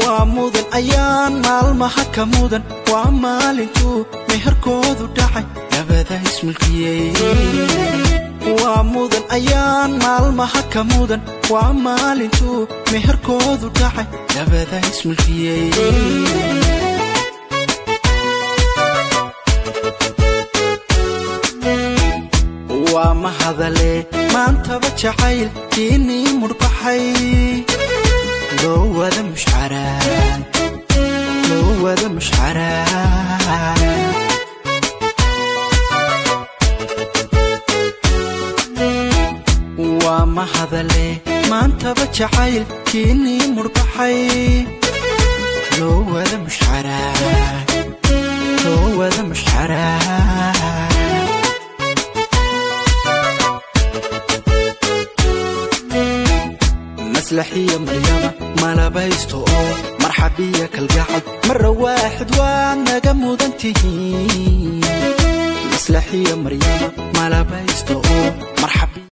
Waa mudan ayaan maalmaha ka mudan, waa maalintuu meherkoodu dhacay labada ismulkiyey. Waa mudan ayaan maalmaha ka mudan, waa maalintuu meherkoodu dhacay labada ismulkiyey. Waa mahadale maantaba jacayl kiinii mudhbaxay, loo wada mushxaraa, loo wada mushxaraa. Waa mahadale maantaba jacayl kiinii mudhbaxay, loo wada mushxaraa, loo wada mushxaraa. Maslaxiya Maryama malabaysto oo marxabiya kalgacal, mara waaxid waad naga mudan tihiin. Maslaxiya Maryama malabaysto oo marxabiya.